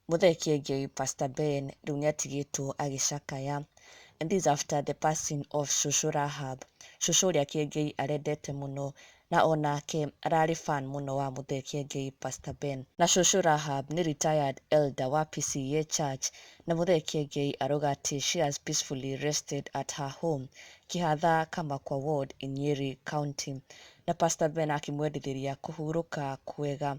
Muthee Kiengei, Pastor Ben rĩu nĩatigĩtwo agĩcakaya, and this after the passing of Shũshũ Rahab, shũshũ ũrĩa Kiengei arendete mũno, na onake ararĩ fan mũno wa Muthee Kiengei, Pastor Ben. Na Shũshũ Rahab nĩ retired elder wa PCEA Church, na Muthee Kiengei arauga atĩ she has peacefully rested at her home, Kihatha, Kamakwa Ward in Nyeri County. Na Pastor Ben akĩmwendithĩria kũhurũka kwega,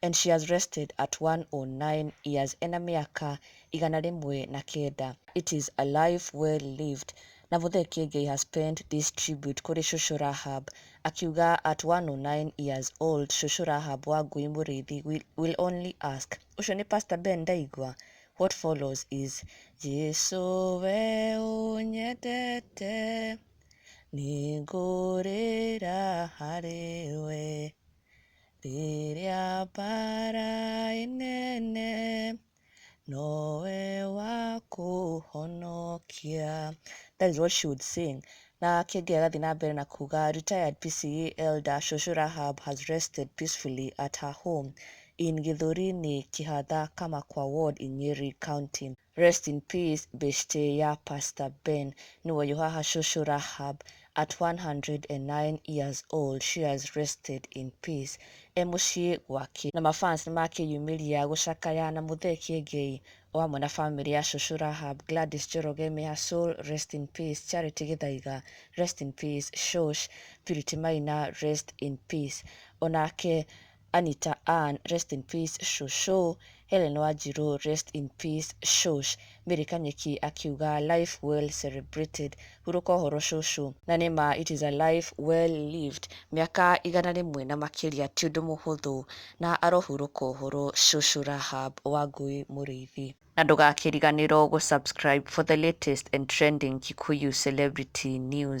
and she has rested at 109 years, ena mĩaka 109. It is a life well lived. Na Muthee Kiengei has penned this tribute kũrĩ Shũshũ Rahab, akiuga at 109 years old, Shũshũ Rahab wa Ngui Mũrĩithi will only ask, ũcio nĩ Pastor Ben ndaigua. What follows is Jesu we ũnyendete, nĩngũrĩra harĩ we, rĩrĩa mbara ĩnene, nowe wa kũhonokia. That is what she would sing. Na Kiengei agathiĩ na mbere na kuga retired PCEA elder Shũshũ Rahab has rested peacefully at her home in Githurini, Kihatha, Kamakwa Ward in Nyeri County. Rest in peace, beshte ya Pastor Ben. Nĩwe ũyũ haha Shũshũ Rahab at 109 years old, she has rested in peace e mũciĩ gwake. Na mafans nĩmakĩyumĩria gũcakaya na Muthee Kiengei o hamwe na famĩlĩ ya Shũshũ Rahab. Gladys Njoroge, may her soul rest in peace. Charity Gĩthaiga, rest in peace. Shosh Purity Maina, rest in peace. Onake Anita Ann, rest in peace. Shosho Helen Wanjiru, rest in peace. Shosh Mary Kanyeki akiuga life well celebrated, hurũka ũhoro shosho. Na nĩma it is a life well lived, mĩaka 100 na makĩria ti ũndũ mũhũthũ, na arohurũka ũhoro Shũshũ Rahab wa Ngui Mũrĩithi. Na ndũgakĩriganĩrwo gũ subscribe for the latest and trending Kikuyu celebrity news.